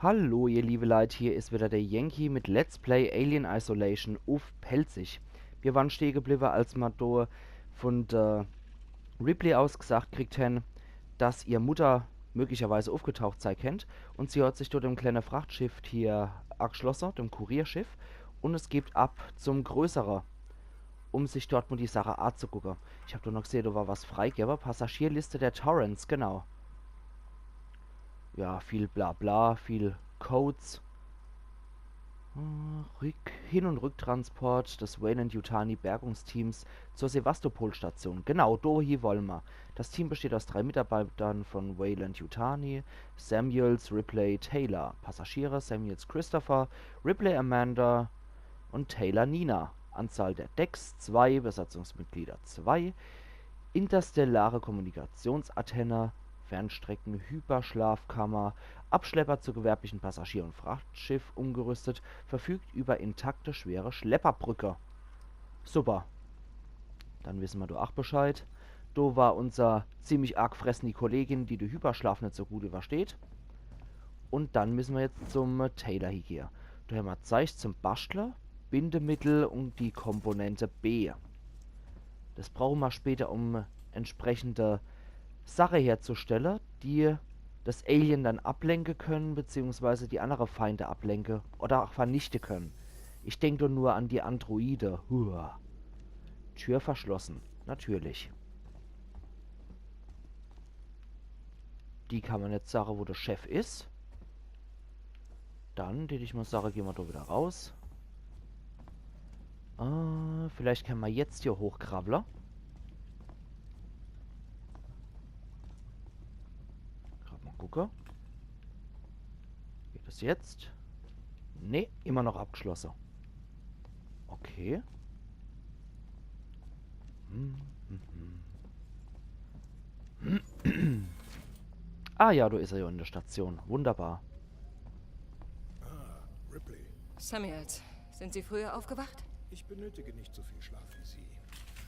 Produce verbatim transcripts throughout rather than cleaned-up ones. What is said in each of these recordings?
Hallo, ihr liebe Leit, hier is wieder der Yankee mit Let's Play Alien Isolation uff Pälzisch. Mir waren stehe gebliwwe, als ma do von der Ripley aus gesagt kriegt hen, dass ihr Mutter möglicherweise uffgetaucht sei kennt. Und sie hat sich dort im kleine Frachtschiff hier angeschlosse, dem Kurierschiff. Und es geht ab zum größere, um sich dort mo die Sache azugucke. Ich hab doch noch gesehe, da war was freigewe. Passagierliste der Torrens, genau. Ja, viel Blabla, viel Codes. Äh, Rück-, Hin- und Rücktransport des Weyland-Yutani Bergungsteams zur Sevastopol-Station. Genau, dohi wolle ma. Das Team besteht aus drei Mitarbeitern von Weyland-Yutani: Samuels, Ripley, Taylor. Passagiere: Samuels Christopher, Ripley Amanda und Taylor Nina. Anzahl der Decks: zwei, Besatzungsmitglieder: zwei. Interstellare Kommunikationsantenne, Fernstrecken-Hyperschlafkammer, Abschlepper zur gewerblichen Passagier- und Frachtschiff umgerüstet, verfügt über intakte schwere Schlepperbrücke. Super. Dann wisse ma do ach Bescheid. Do war unser ziemlich arg fresseni Kollegin, die de Hyperschlaf net so gut übersteht. Und dann misse ma jetzt zum Taylor hiegehe. Do hämmer Zeich zum Baschtle, Bindemittel und die Komponente B. Das brauche ma später, um entsprechende Sache herzustelle, die das Alien dann ablenke können, beziehungsweise die andere Feinde ablenke oder auch vernichte können. Ich denk doch nur an die Androide. Hua. Tür verschlossen. Natürlich. Die kann ma net sage, wo der Chef is. Dann, tät ich mo sage, geh ma do wieder raus. Äh, vielleicht kann ma jetzt hier hochkrabbele. Grad mo gucke. Geht das jetzt? Nee, immer noch abgeschlosse. Okay. Hm, hm, hm. Ah ja, do is er ja in der Station. Wunderbar. Ah, Ripley. Samuels, sind Sie früher aufgewacht? Ich benötige nicht so viel Schlaf wie Sie.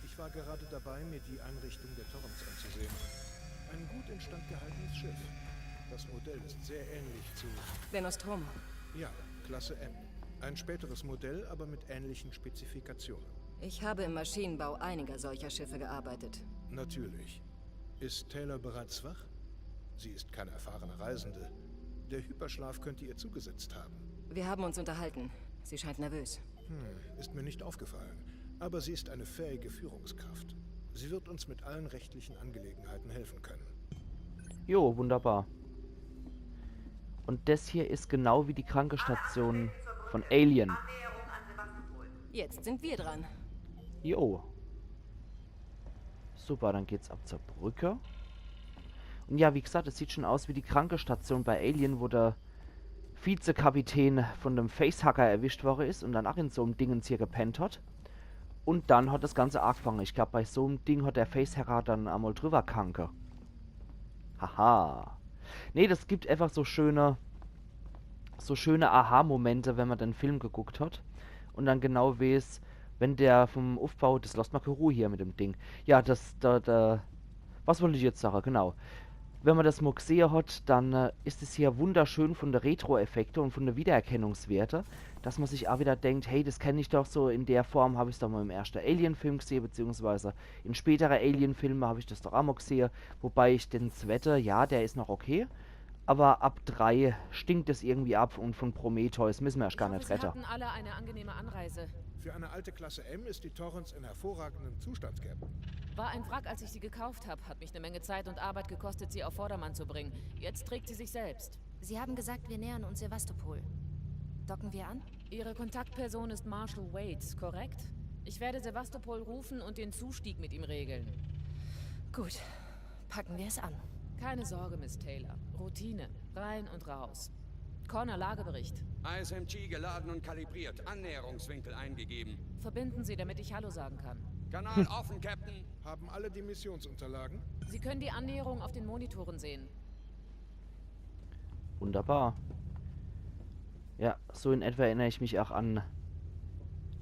Ich war gerade dabei, mir die Einrichtung der Torrens anzusehen. Ein gut instand gehaltenes Schiff. Das Modell ist sehr ähnlich zu der Nostromo. Ja, Klasse M. Ein späteres Modell, aber mit ähnlichen Spezifikationen. Ich habe im Maschinenbau einiger solcher Schiffe gearbeitet. Natürlich. Ist Taylor bereits wach? Sie ist keine erfahrene Reisende. Der Hyperschlaf könnte ihr zugesetzt haben. Wir haben uns unterhalten. Sie scheint nervös. Hm, ist mir nicht aufgefallen. Aber sie ist eine fähige Führungskraft. Sie wird uns mit allen rechtlichen Angelegenheiten helfen können. Jo, wunderbar. Und das hier is genau wie die Krankestation von Alien. Jetzt sind wir dran. Jo. Super, dann geht's ab zur Brücke. Und ja, wie gesagt, es sieht schon aus wie die Krankestation bei Alien, wo der Vizekapitän von dem Facehacker erwischt worre is und dann ach in so em Dingens hier gepennt hat. Und dann hat das Ganze agefange. Ich glaub, bei so em Ding hat der Facehacker dann emol drüber kanke. Haha. Nee, das gibt einfach so schöne, so schöne Aha-Momente, wenn ma den Film geguckt hat und dann genau weeß, wenn der vom Uffbau, das losst ma kä Ruh hier mit dem Ding. Ja, das, da, da, was wollt ich jetzt sage? Genau. Wenn ma das mo gsehe hat, dann, äh, is es hier wunderschön von der Retro-Effekte und von der Wiedererkennungswerte, dass ma sich ach wieder denkt, hey, das kenn ich doch so, in der Form hab ich's doch mo im erschte Alien-Film gsehe, beziehungsweise in spätere Alien-Filme hab ich das doch ach mo gsehe, wobei ich den zwette, ja, der is noch okay, aber ab drei stinkt es irgendwie ab und von Prometheus misse ma erscht gar net redde. Ich hoffe, Sie hatten alle eine angenehme Anreise. Für eine alte Klasse M ist die Torrens in hervorragendem Zustand, Captain. War ein Wrack, als ich sie gekauft hab. Hat mich eine Menge Zeit und Arbeit gekostet, sie auf Vordermann zu bringen. Jetzt trägt sie sich selbst. Sie haben gesagt, wir nähern uns Sevastopol. Docken wir an? Ihre Kontaktperson ist Marshal Waits, korrekt? Ich werde Sevastopol rufen und den Zustieg mit ihm regeln. Gut, packen wir es an. Keine Sorge, Miss Taylor. Routine. Rein und raus. Connor, Lagebericht. I S M G geladen und kalibriert. Annäherungswinkel eingegeben. Verbinden Sie, damit ich Hallo sagen kann. Kanal offen, Captain. Haben alle die Missionsunterlagen? Sie können die Annäherung auf den Monitoren sehen. Wunderbar. Ja, so in etwa erinnere ich mich auch an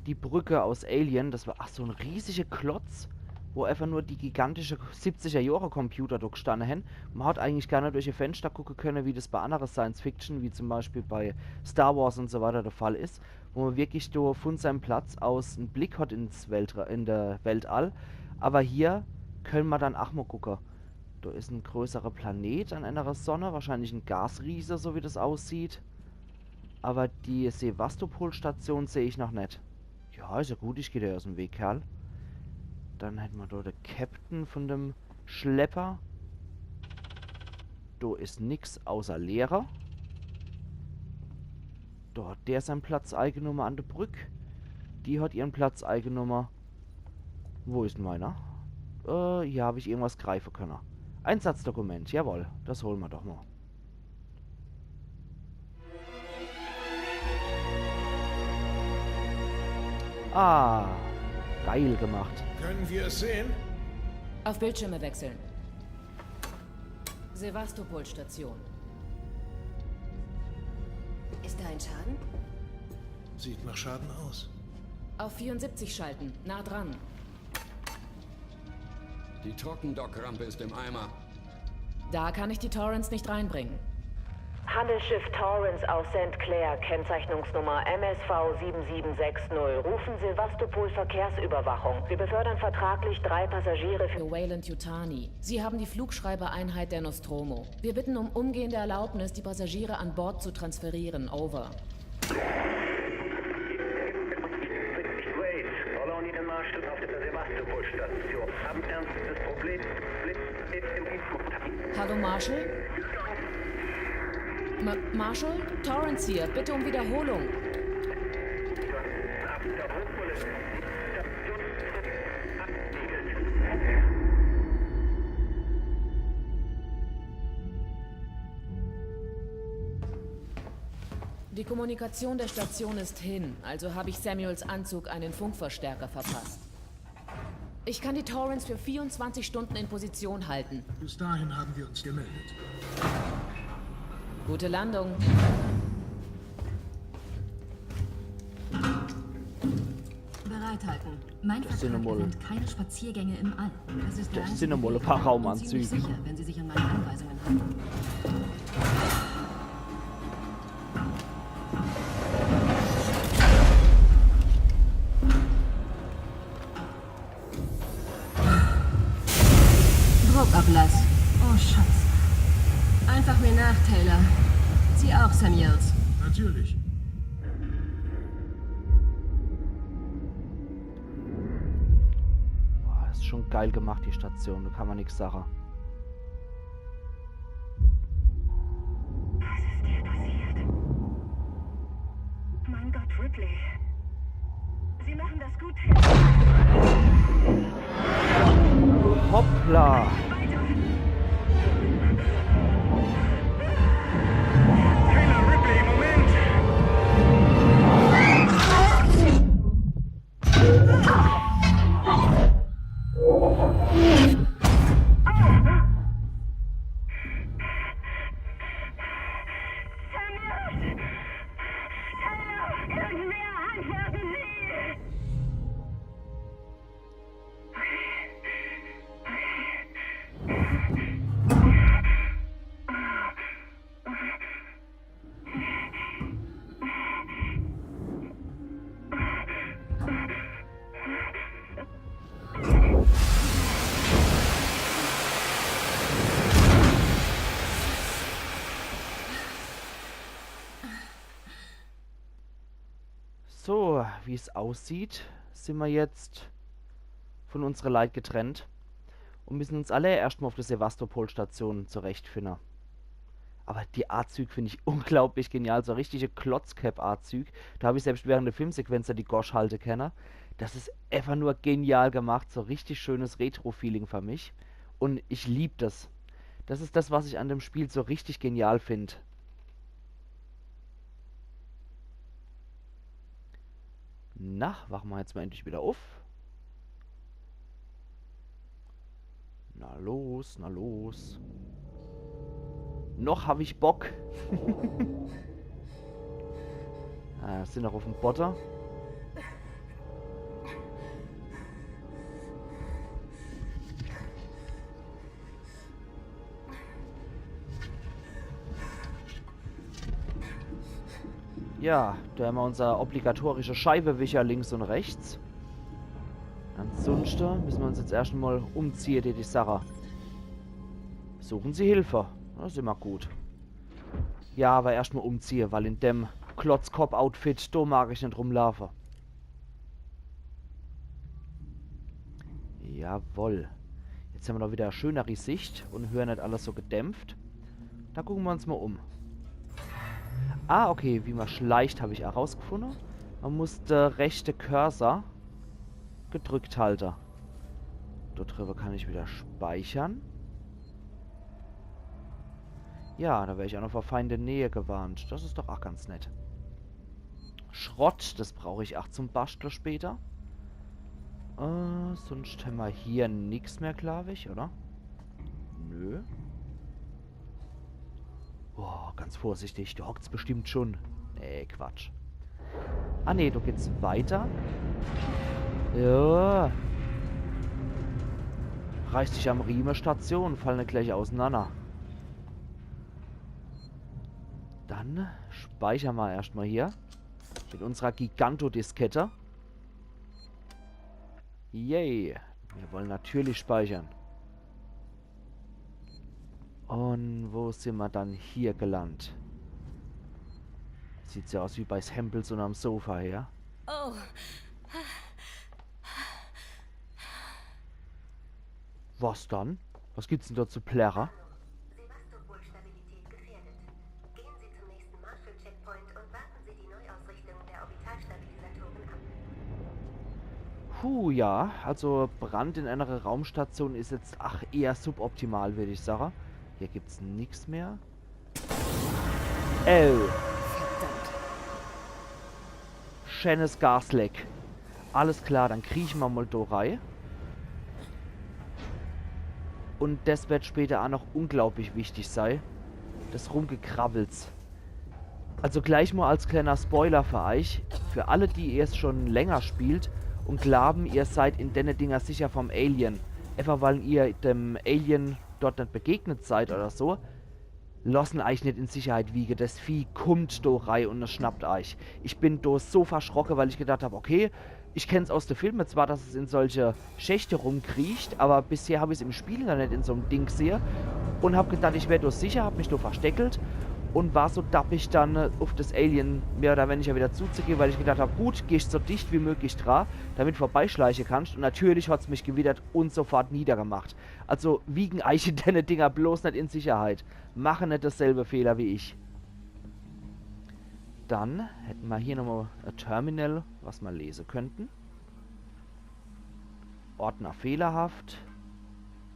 die Brücke aus Alien. Das war, ach, so ein riesiger Klotz. wo einfach nur die gigantische siebziger Jahre Computer do gestanne hen. Man hat eigentlich gar net durch e Fenster gucke könne, wie das bei andere Science Fiction, wie zum Beispiel bei Star Wars und so weiter der Fall is, wo man wirklich do von seinem Platz aus en Blick hat ins Weltra-, in der Weltall. Aber hier könne man dann ach mal gucke. Do is en größerer Planet an einer Sonne, wahrscheinlich en Gasriese, so wie das aussieht. Aber die Sevastopol-Station seh ich noch net. Ja, is ja gut, ich geh dir aus em Weg, Kerl. Dann hätt ma do de Captain von dem Schlepper. Do is nix außer Leere. Do hat der sein Platz eigenomme an de Brück. Die hat ihren Platz eigenomme. Wo is denn meiner? Äh, hier hab ich irgendwas greife könne. Einsatzdokument, jawohl. Das hole ma doch mal. Ah, geil gemacht. Können wir es sehen? Auf Bildschirme wechseln. Sevastopol-Station. Ist da ein Schaden? Sieht nach Schaden aus. Auf vierundsiebzig schalten, nah dran. Die Trockendockrampe ist im Eimer. Da kann ich die Torrens nicht reinbringen. Handelsschiff Torrens aus Saint Clair, Kennzeichnungsnummer M S V sieben sieben sechs null. Rufen Sevastopol Verkehrsüberwachung. Wir befördern vertraglich drei Passagiere für Weyland-Yutani. Sie haben die Flugschreibereinheit der Nostromo. Wir bitten um umgehende Erlaubnis, die Passagiere an Bord zu transferieren. Over. Colonial Marshal auf der Sevastopol-Station. Haben ernstes Problem. Hallo Marshal? Ma Marshal? Torrens hier. Bitte um Wiederholung. Die Kommunikation der Station ist hin, also habe ich Samuels Anzug einen Funkverstärker verpasst. Ich kann die Torrens für vierundzwanzig Stunden in Position halten. Bis dahin haben wir uns gemeldet. Gute Landung. Bereithalten. Mein Vertrag erlaubt keine Spaziergänge im All. Das ist der einzige Fehler. Das sind einmal ein paar Raumanzüge. Und ziemlich sicher, wenn Sie sich an meine Anweisungen halten. Druckablass. Oh, Schatz. Einfach mir nach, Taylor. Sie auch, Samuels. Natürlich. Boah, is schon geil gemacht, die Station, do kann ma nix sage. Was ist hier passiert? Mein Gott, Ripley. Sie machen das gut, Taylor. Hoppla. Weiter. Taylor, Ripley, Moment. So, wie's aussieht, sin ma jetzt von unsere Leit getrennt und müssen uns alle erscht mal auf der Sevastopol-Station zurechtfinne. Aber die Aazüg find ich unglaublich genial, so richtige Klotzköpp-Aazüg. Do hab ich selbst während der Filmsequenz die Gosch halte kenne. Das is einfach nur genial gemacht, so richtig schönes Retro-Feeling für mich. Und ich lieb das. Das is das, was ich an dem Spiel so richtig genial find. Na, wache ma jetzt mal endlich wieder uff. Na los, na los. Noch hab ich Bock. Ah, sin noch uff'm Boddem. Ja, do hämmer unser obligatorische Scheibewischer links und rechts. Ansunschte misse mer uns jetzt erscht mol umziehe, die, die Sache. Suchen Sie Hilfe. Das is immer gut. Ja, awwer erscht mol umziehe, weil in dem Klotzkopp-Outfit, do mag ich net rumlaafe. Jawoll. Jetzt hämmer doch wieder e schöneri Sicht und höre net alles so gedämpft. Do gucke mer uns mol um. Ah, okay, wie mer schleicht, hab ich aa rausgefunne. Mer muss de rechte Cursor gedrückt halte. Dort driwwe kann ich wieder speichere. Ja, do wer ich aa noch vor Feinde Nähe gewarnt. Das is doch aa ganz nett. Schrott, das brauch ich aa zum Baschtle später. Äh, sunscht hämmer hier nix mehr, glaab ich, oder? Nö. Boah, ganz vorsichtig, do hockt's bestimmt schon. Nee, Quatsch. Ah nee, do geht's weiter. Ja. Reiß dich am Rieme, Station, falle net gleich ausenanner. Dann speichere mer erscht mol hier. Mit unserer Gigantodiskette. Yay. Mir wolle natürlich speichere. Und wo sin mer dann hier gelandt? Sieht so aus wie bei Hempels unnerm Sofa her. Oh. Was dann? Was gibt's denn do zu plärre? Sevastopol-Stabilität gefährdet. Gehen Sie zum nächsten Marshall-Checkpoint und warten Sie die Neuausrichtung der Orbitalstabilisatoren ab. Puh, ja. Also Brand in einer Raumstation is jetzt ach eher suboptimal, würd ich sage. Hier gibt's nix mehr. Oh. Verdammt. Scheenes Gasleck. Alles klar, dann krieche mer mol do rei. Und das wird später aa noch unglaublich wichtig sei. Das Rumgekrabbels. Also gleich mol als kleiner Spoiler für eich, für alle, die ihr's schon länger spielt und glauben, ihr seid in denne Dinger sicher vom Alien. Einfach weil ihr dem Alien dort net begegnet seid oder so. Lossen eich net in Sicherheit wiege. Das Vieh kummt do rei und es schnappt eich. Ich bin do so verschrocke, weil ich gedacht hab, okay, ich kenn's aus de Filme zwar, dass es in solche Schächte rumkriecht, aber bisher hab ich's im Spiel noch net in so'm Ding gesehe und hab gedacht, ich wär do sicher, hab mich do versteckelt und war so dappig dann, äh, uff das Alien mehr oder weniger wieder zuzugehe, weil ich gedacht hab, gut, gehst so dicht wie möglich dra, damit vorbeischleiche kannst, und natürlich hat's mich gewittert und sofort niedergemacht. Also wiegen eich in denne Dinger bloß net in Sicherheit. Mache net dasselbe Fehler wie ich. Dann hätte mer hier nochmol e Terminal, was mer lese könnten. Ordner fehlerhaft.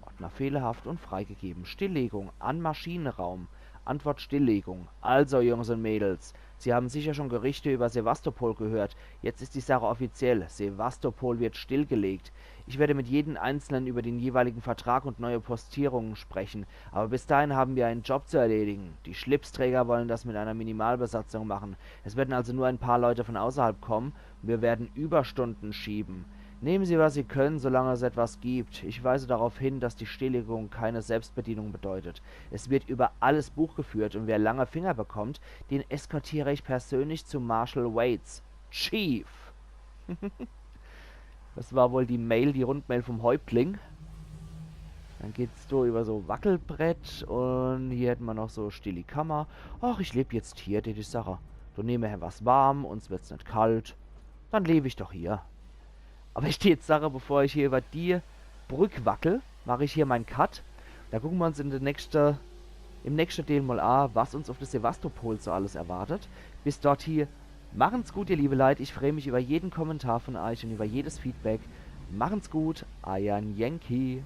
Ordner fehlerhaft und freigegeben. Stilllegung an Maschinenraum. Antwort Stilllegung. Also, Jungs und Mädels, Sie haben sicher schon Gerüchte über Sevastopol gehört. Jetzt ist die Sache offiziell. Sevastopol wird stillgelegt. Ich werde mit jedem Einzelnen über den jeweiligen Vertrag und neue Postierungen sprechen. Aber bis dahin haben wir einen Job zu erledigen. Die Schlipsträger wollen das mit einer Minimalbesatzung machen. Es werden also nur ein paar Leute von außerhalb kommen. Wir werden Überstunden schieben. Nehmen Sie, was Sie können, solange es etwas gibt. Ich weise darauf hin, dass die Stilllegung keine Selbstbedienung bedeutet. Es wird über alles Buch geführt und wer lange Finger bekommt, den eskortiere ich persönlich zu Marshal Waits. Chief! Das war wohl die Mail, die Rundmail vom Häuptling. Dann geht's do über so Wackelbrett und hier hätte mer noch so stille Kammer. Ach, ich leb jetzt hier, die, die Sache. Do nehme mer was warm, uns wird's net kalt. Dann leb ich doch hier. Aber ich tät jetzt sage, bevor ich hier über die Brück wackel, mach ich hier mein Cut. Da gucke mer uns in der nächste, im nächste Deel mol a, was uns auf der Sevastopol so alles erwartet. Bis dorthie, machen's gut, ihr liebe Leit. Ich freu mich über jeden Kommentar von eich und über jedes Feedback. Machen's gut, eier Yankee.